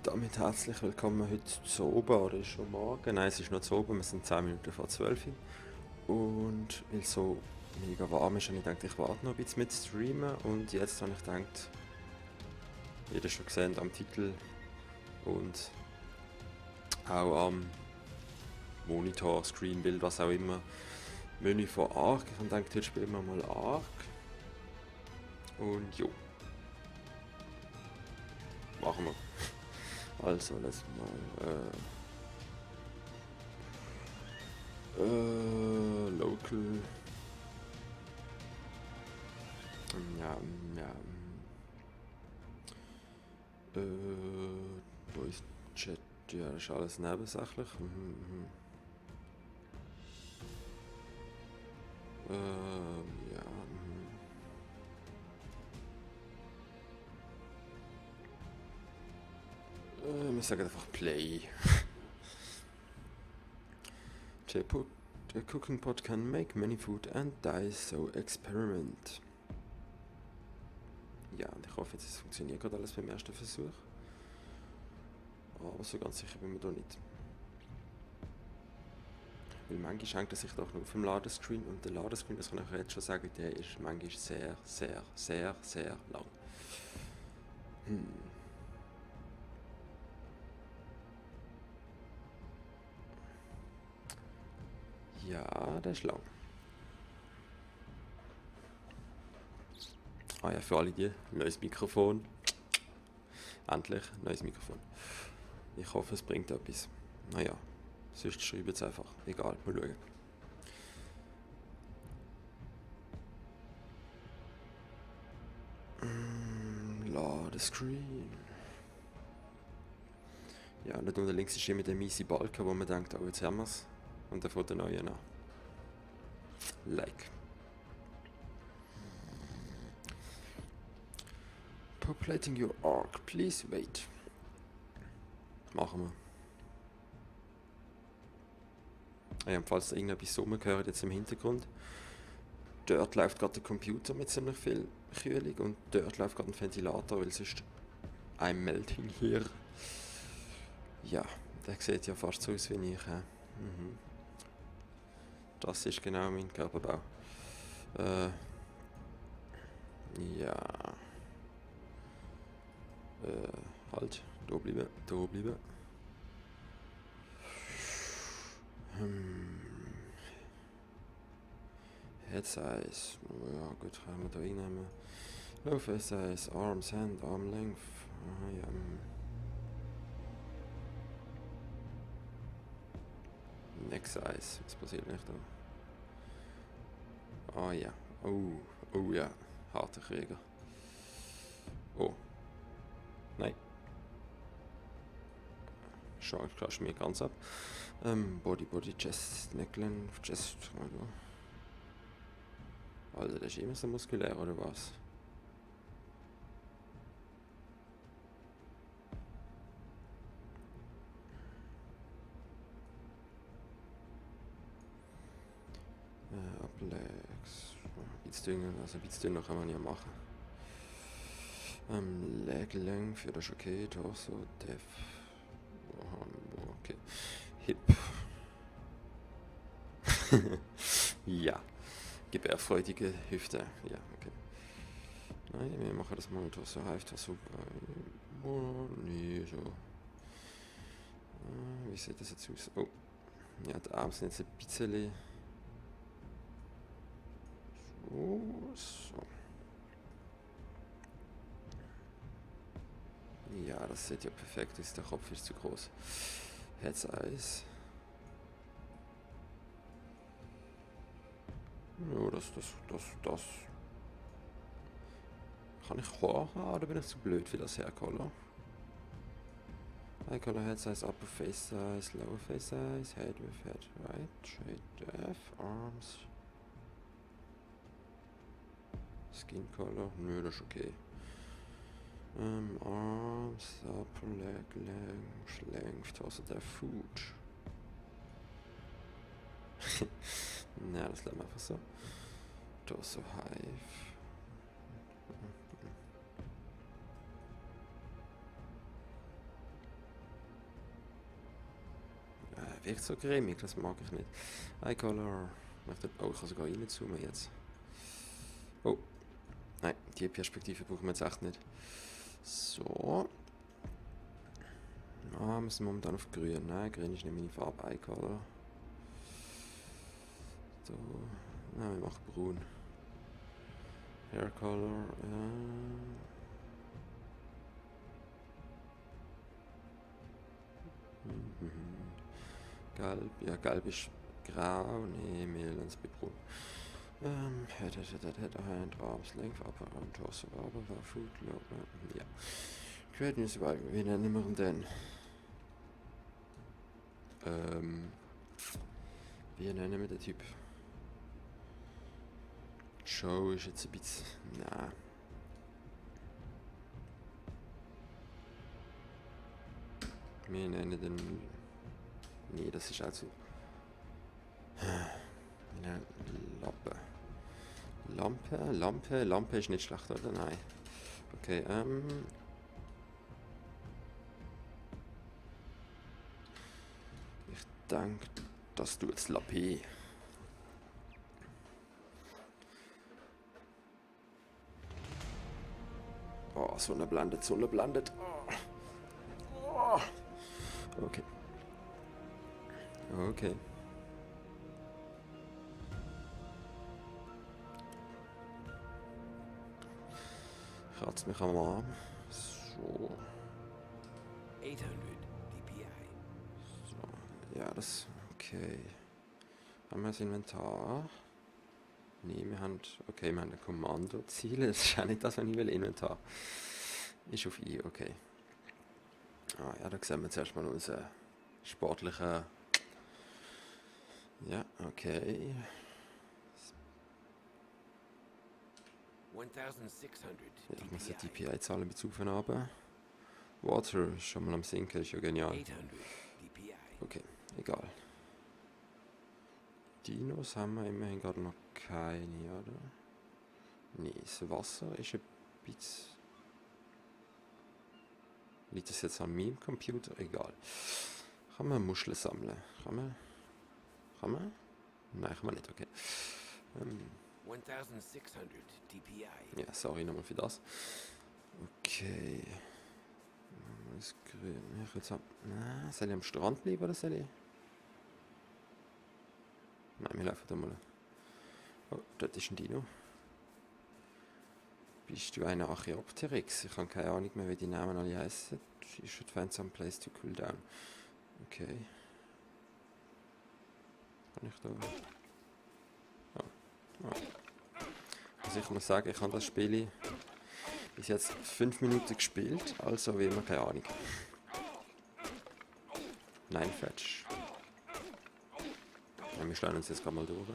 Damit herzlich willkommen heute zu oben, oder ist schon morgen? Nein, es ist noch zu oben, wir sind 10 Minuten vor 12 Uhr. Und weil es so mega warm ist, habe ich gedacht, ich warte noch ein bisschen mit Streamen. Und jetzt habe ich gedacht, jeder schon gesehen am Titel und auch am Monitor, Screenbild, was auch immer, Menü von Ark. Ich habe gedacht, heute spielen wir mal Ark. Und jo, machen wir. Also, lass mal. Local. Ja, ja. Voice Chat, ja, das ist alles nebensächlich. Ja. Wir sagen einfach Play. The cooking pot can make many food and die, so experiment. Ja, und ich hoffe jetzt, es funktioniert gerade alles beim ersten Versuch. Aber so ganz sicher bin ich mir da nicht. Weil manchmal schenkt er sich doch nur auf dem Ladescreen und der Ladescreen, das kann ich jetzt schon sagen, der ist manchmal sehr, sehr, sehr, sehr lang. Ja, der ist lang. Ah ja, für alle die, neues Mikrofon. Endlich, neues Mikrofon. Ich hoffe, es bringt etwas. Naja, sonst schreiben es einfach. Egal, mal schauen. Ladescreen. Ja, und unten links ist immer der miese Balken, wo man denkt, oh, jetzt haben wir es. Und dann von der neuen an. Like. Populating your arc, please wait. Machen wir. Ja, falls ihr irgendetwas rumgehört jetzt im Hintergrund. Dort läuft gerade der Computer mit ziemlich viel Kühlung und dort läuft gerade ein Ventilator, weil sonst I'm melting hier. Ja, der sieht ja fast so aus wie ich. Das ist genau mein Körperbau. Ja. Halt, da bleiben, da bleiben. Head size, ja gut, können wir da reinnehmen. Low face size, arms, hand, arm length. Ja. Neck size, was passiert nicht da? Ah ja, oh ja, harter Krieger. Oh, nein. Schau, ich mir ganz ab. Body, Chest, Neck length, Chest, Alter, das ist immer so muskulär, oder was? Ablegs. Ein bisschen dünner kann man ja machen. Leg Length, ja, das ist okay. Torso, Def. Okay. Hip. Ja. Gebärfreudige Hüfte. Ja, okay. Nein, wir machen das mal Torso, High, Torso. Nee, so. Wie sieht das jetzt aus? Oh. Ja, die Arme sind jetzt ein bisschen. So. Ja, das sieht ja perfekt aus. Der Kopf ist zu groß. Head Size. Ja, das. Kann ich kochen oder bin ich zu blöd für das herkommen? Eye color, head size, upper face size, lower face size, head with head, right, shade depth, arms. Skin color, nö, das ist okay. Arms, upper leg, length, also der Foot. Na, das lassen wir einfach so. Torso Hive. wirkt so cremig, das mag ich nicht. Eye Color. Oh, ich kann sogar reinzoomen jetzt. Oh, nein, die Perspektive brauchen wir jetzt echt nicht. So. Ah, wir sind momentan auf grün. Nein, grün ist nicht meine Farbe. Eye Color. So. Nein, wir machen braun. Hair Color. Gelb. Ja, gelb ist grau. Nee, wir lassen es bei braun. Head, hand, arms, length, upper arm, torso, arm, foot, low. Ja. Create New Survival. Wie nennen wir ihn denn? Wie nennen wir den Typ? Joe ist jetzt ein bisschen... Nein. Wir nennen den... Nee, das ist also... Lampe ist nicht schlecht, oder? Nein. Okay, ich denke, das tut jetzt Lappe. Oh, Sonne blendet, Sonne blendet. Oh. Okay. Okay. Kratzt mich am Arm. So. 800 DPI. So. Ja, das... Okay. Haben wir das Inventar? Nee, wir haben... Okay, wir haben ein Kommandoziel. Das ist ja nicht das, was ich will. Inventar. Ist auf I, okay. Ah ja, da sehen wir zuerst mal unseren sportlichen... Ja, okay. 1600 Ja, ich muss die DPI. DPI-Zahlen mit auf und runter. Water ist schon mal am Sinken, ist ja genial. 800 DPI. Okay, egal. Dinos haben wir immerhin gerade noch keine, oder? Nee, das Wasser ist ein bisschen... Liegt das jetzt an meinem Computer? Egal. Kann man Muscheln sammeln? Kann man? Kann man? Nein, kann man nicht, okay. 1600 DPI. Ja, sorry nochmal für das. Okay. Das Grün. Ich will sagen, soll ich am Strand bleiben oder soll ich? Nein, wir laufen da mal. Oh, dort ist ein Dino. Bist du eine Archaeopteryx? Ich habe keine Ahnung mehr, wie die Namen alle heißen. You should find some place to cool down. Okay. Kann ich da... Oh. Also ich muss sagen, ich habe das Spiel bis jetzt 5 Minuten gespielt, also wie immer, keine Ahnung. Nein, Fetch. Ja, wir stellen uns jetzt gerade mal durch.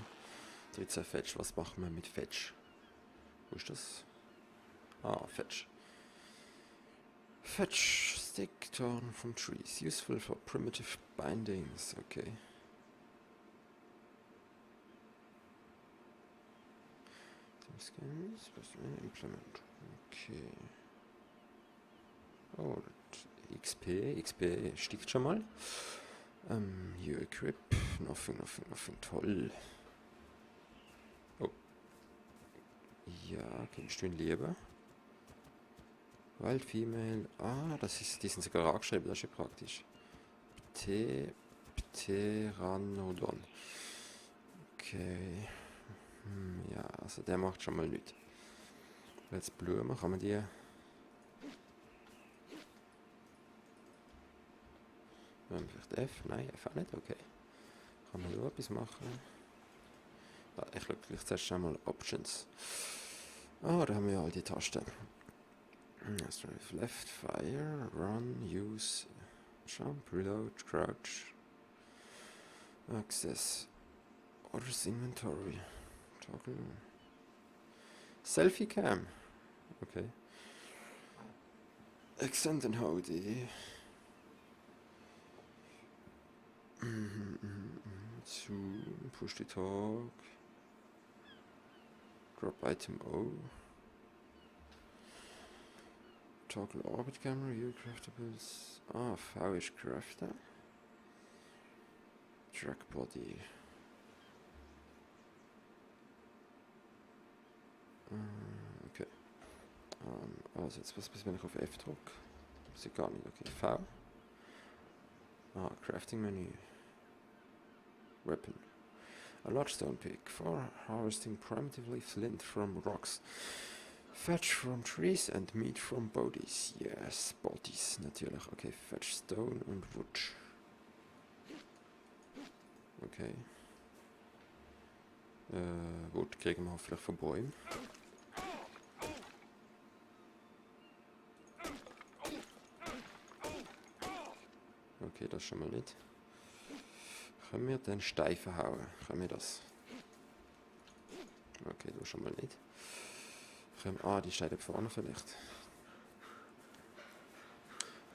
13 Fetch, was machen wir mit Fetch? Wo ist das? Ah, Fetch. Fetch, stick torn from trees, useful for primitive bindings, okay. Skins, implement, okay. Oh, XP stickt schon mal. You equip, nothing, toll. Oh. Ja, kennst du ihn lieber? Wild Female, die sind sogar angeschrieben, das ist ja praktisch. Pteranodon. Okay. Ja, also der macht schon mal nichts. Jetzt Blumen, kann man die... Vielleicht F? Nein, F auch nicht, okay. Kann man da etwas machen? Ich schaue gleich zuerst einmal Options. Da haben wir all die Tasten. Left, Fire, Run, Use, Jump, Reload, Crouch, Access, Orders Inventory, Toggle, Selfie Cam, okay. Extend and hold E. Zoom, push to talk, drop item O. Toggle orbit camera, U craftables. V ist crafter. Track Body. Okay. Also jetzt was, wenn ich auf F drücke? Sieht gar nicht. Okay, V. Crafting Menü. Weapon. A large stone pick for harvesting primitively flint from rocks. Fetch from trees and meat from bodies. Yes, bodies natürlich. Okay, fetch stone und wood. Okay. Wood kriegen wir hoffentlich von Bäumen. Okay, das schon mal nicht. Können wir den Steifen hauen? Können wir das? Okay, das schon mal nicht. Die Steine vorne vielleicht.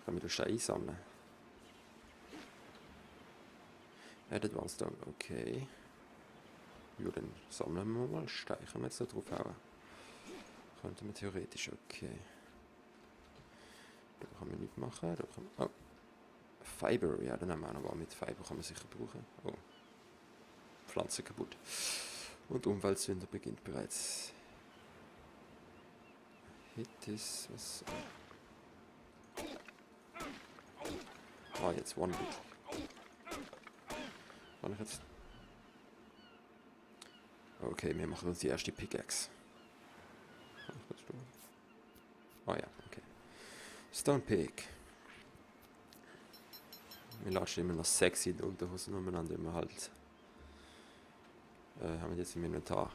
Können wir den Stein einsammeln? Added one stone, okay. Ja, dann sammeln wir mal Steine. Können wir jetzt da drauf hauen? Könnten wir theoretisch, okay. Da kann man nichts machen. Da kann man, Fiber, ja, dann haben wir auch noch was mit Fiber, kann man sicher brauchen. Oh. Pflanze kaputt. Und Umweltsünder beginnt bereits. Hit is was. Jetzt One Wood. Kann ich jetzt. Okay, wir machen uns die erste Pickaxe. Ja, okay. Stone Pick. Wir lassen immer noch sexy in der Unterhose umeinander, immer halt. Haben wir jetzt im Inventar.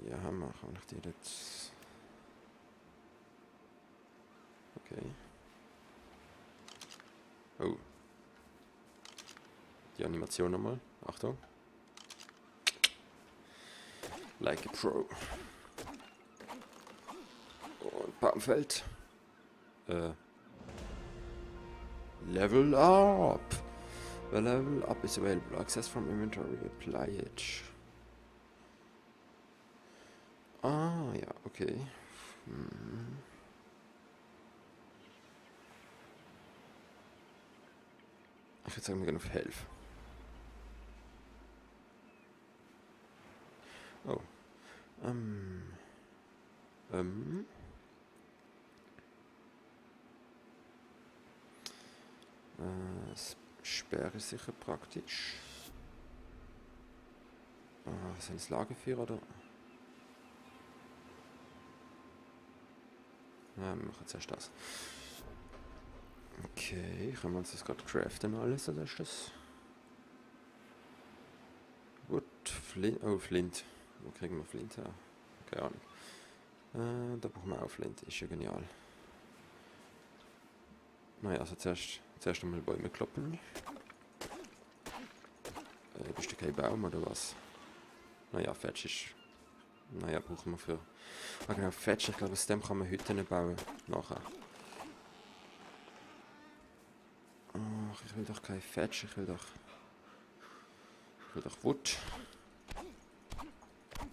Ja, haben wir. Kann ich die jetzt. Okay. Oh. Die Animation nochmal. Achtung. Like a Pro. Und Baumfeld. Level up. The level up is available. Access from inventory. Apply it. Ja, okay. Ich würde sagen, wir gehen auf Health. Oh. Sperre ist sicher praktisch. Sind es Lagerfeuer oder? Ja, wir machen zuerst das. Okay, können wir uns das gerade craften alles, oder ist das? Gut, Flint. Oh, Flint. Wo kriegen wir Flint her? Keine Ahnung. Da brauchen wir auch Flint, ist ja genial. Naja, also zuerst einmal Bäume kloppen. Bist du kein Baum oder was? Naja, Fetch ist. Naja, brauchen wir für. Genau, Fetch, ich glaube, aus dem kann man Hütten bauen. Nachher. Ach, ich will doch kein Fetch, ich will doch Wood.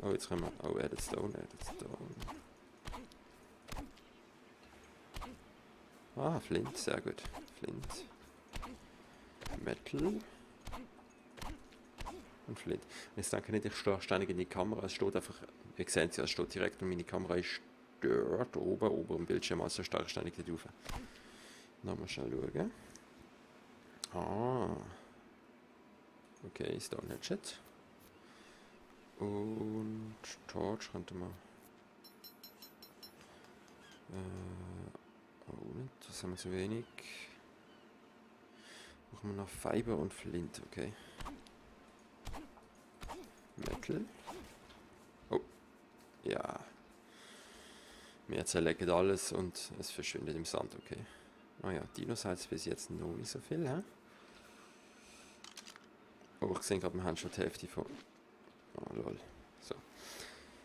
Oh, jetzt können wir. Oh, added stone. Flint, sehr gut. Flint. Metal. Und Flint. Jetzt denke nicht, ich stehe ständig in die Kamera. Es steht einfach, ihr seht ja, es steht direkt und meine Kamera ist dort oben am Bildschirm, also stehe ich ständig nicht rauf. Nochmal schnell schauen. Okay, Stone Hatchet. Und Torch könnte man. Nicht, das haben wir zu wenig. Brauchen wir noch Fiber und Flint, okay. Metal. Oh. Ja. Wir zerlegen alles und es verschwindet im Sand, okay. Ja, Dinos hat es bis jetzt noch nicht so viel, hä? Oh, ich sehe gerade, wir haben schon die Hälfte von. Lol. So.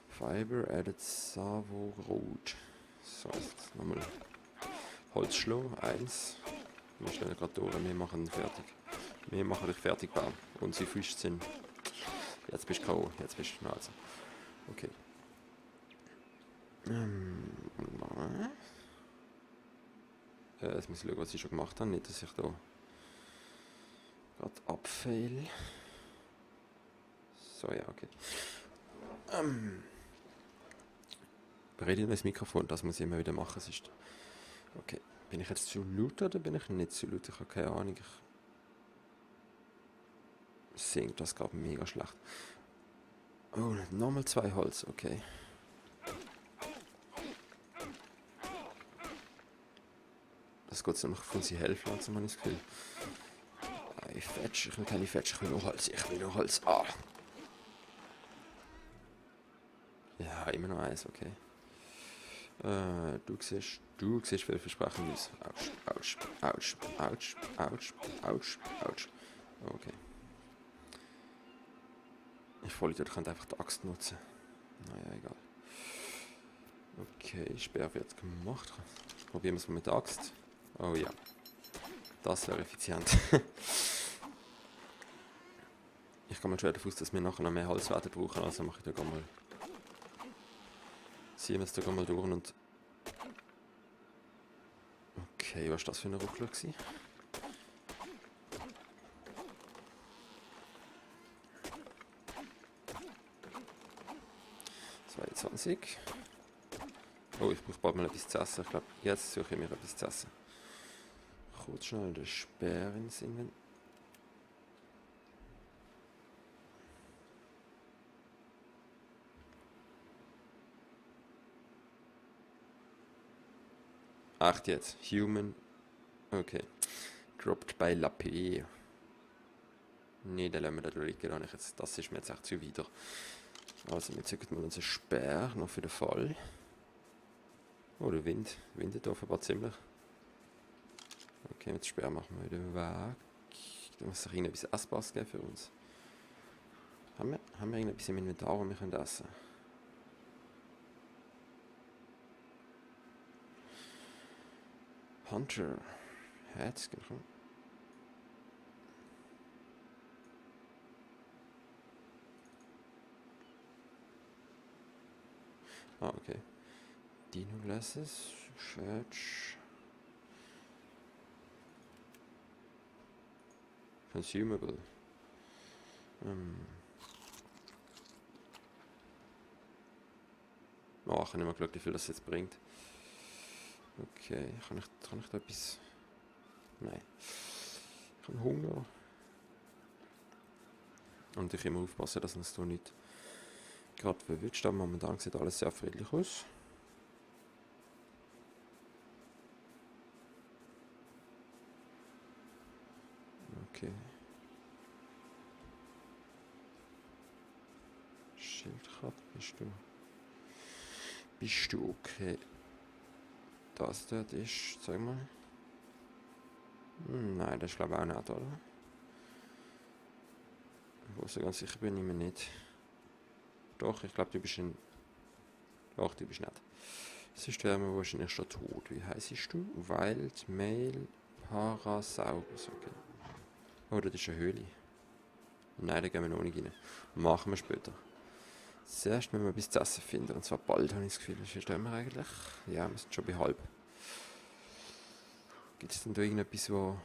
Fiber added Savo Rot. So, jetzt nochmal Holzschloh, 1. Wir stellen gerade durch, wir machen fertig. Wir machen dich fertig, Baum. Unsere Fische sind. Jetzt bist du K.O. Jetzt bist du also. Okay. Jetzt muss ich schauen, was ich schon gemacht habe. Nicht, dass ich da Gerade abfail. So, ja, okay. Berede ich das Mikrofon, das muss ich immer wieder machen, sonst... Okay, bin ich jetzt zu laut oder bin ich nicht zu laut? Ich habe keine Ahnung. Ich singe das gerade mega schlecht. Oh, nochmal 2 Holz, okay. Das geht so noch von sie helfen, langsam habe ich das Gefühl. Ich will keine Fetch, ich will nur Holz, Ah! Ja, immer noch eins, okay. Du siehst vielversprechend aus. Autsch. Okay. Ich Vollidiot könnte einfach die Axt nutzen. Naja, egal. Okay, Speer wird gemacht. Probieren wir es mal mit der Axt. Oh ja. Das wäre effizient. Ich kann mir schwer davon aus, dass wir nachher noch mehr Holz werden brauchen, also mache ich da mal. Ziehen wir es da mal durch und. Okay, was war das für eine Ruckler gewesen? Oh, ich brauche bald mal etwas zu essen. Ich glaube, jetzt suche ich mir etwas zu essen. Kurz schnell den Speer ins Inventar. Echt jetzt? Human. Okay. Dropped by Lapé. Ne, den lassen wir da liegen. Das ist mir jetzt echt zu wieder. Also, wir zücken mal unseren Speer noch für den Fall. Oh, der Wind windet offenbar ziemlich. Okay, mit dem Speer machen wir wieder weg. Da muss es etwas Essbares geben für uns. Haben wir irgendetwas im Inventar, das wir essen können? Hunter. Herz, genau. Ah, okay. Dino Glasses, Church. Consumable. Oh, ich habe nicht mal geschaut, wie viel das jetzt bringt. Okay, kann ich da etwas... Nein. Ich habe Hunger. Und ich immer aufpassen, dass uns da nicht gerade verwünscht. Aber momentan sieht alles sehr friedlich aus. Okay. Schildkröte, bist du okay? Das dort ist, sag mal. Nein, das ist glaube ich auch nicht, oder? Wo so ganz sicher bin ich mir nicht. Doch, ich glaube, du bist ein... Doch, du bist nicht. Es ist der wahrscheinlich schon tot. Wie heißt du? Wild Male Parasaurus. Okay. Oh, das ist eine Höhle. Nein, da gehen wir noch nicht rein. Machen wir später. Zuerst müssen wir etwas zu essen finden. Und zwar bald, habe ich das Gefühl. Wie stehen wir eigentlich? Ja, wir sind schon bei halb. Gibt es denn da irgendetwas, was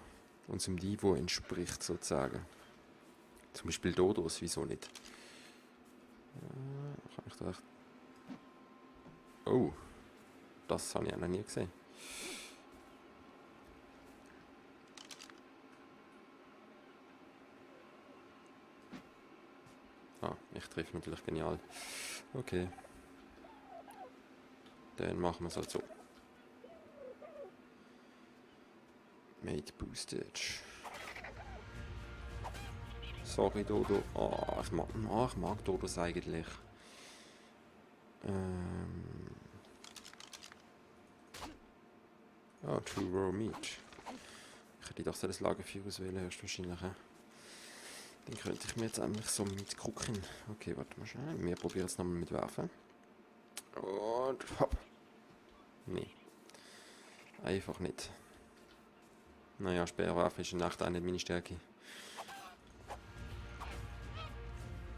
unserem Niveau entspricht, sozusagen? Zum Beispiel Dodos, wieso nicht? Kann ich da echt... Oh, das habe ich auch noch nie gesehen. Ah, ich treffe natürlich genial. Okay. Dann machen wir es halt so. Made boosted. Sorry, Dodo. Oh, ich mag Dodos eigentlich. True Raw Meat. Ich hätte doch so das Lagerfeuer auswählen, höchstwahrscheinlich. Dann könnte ich mir jetzt eigentlich so mitgucken. Okay, warte mal schnell. Wir probieren es nochmal mit Werfen. Und hopp. Nee. Einfach nicht. Naja, Speerwerfen ist in Nacht auch nicht meine Stärke.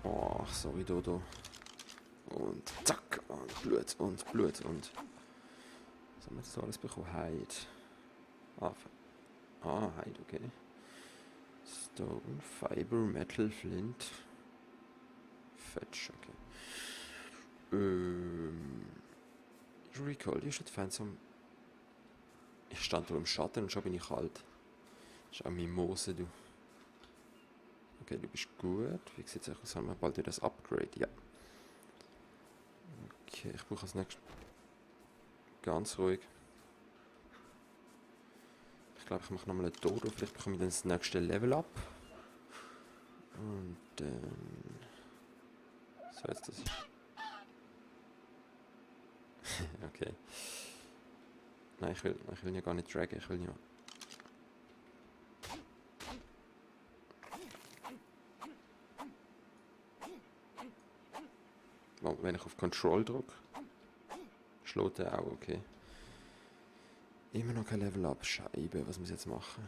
Oh, sorry, Dodo. Und zack. Und Blut und Blut und... Was haben wir jetzt alles bekommen? Heid. Heid, okay. Stone, Fiber, Metal, Flint. Fetch, okay. Recall, you should find some... Ich stand da im Schatten und schon bin ich kalt. Das ist auch Mimose, du. Okay, du bist gut. Wie sieht es aus? Haben wir bald wieder das Upgrade? Ja. Okay, ich brauche als nächstes... Ganz ruhig. Ich glaube, ich mache nochmal ein Dodo. Vielleicht bekomme ich dann das nächste Level up. Und dann... So, jetzt das ist... Okay. Nein, ich will ihn ja gar nicht draggen. Ich will ja... Oh, wenn ich auf Control drücke, schlägt er auch, okay. Immer noch kein Level up. Scheibe, was muss ich jetzt machen?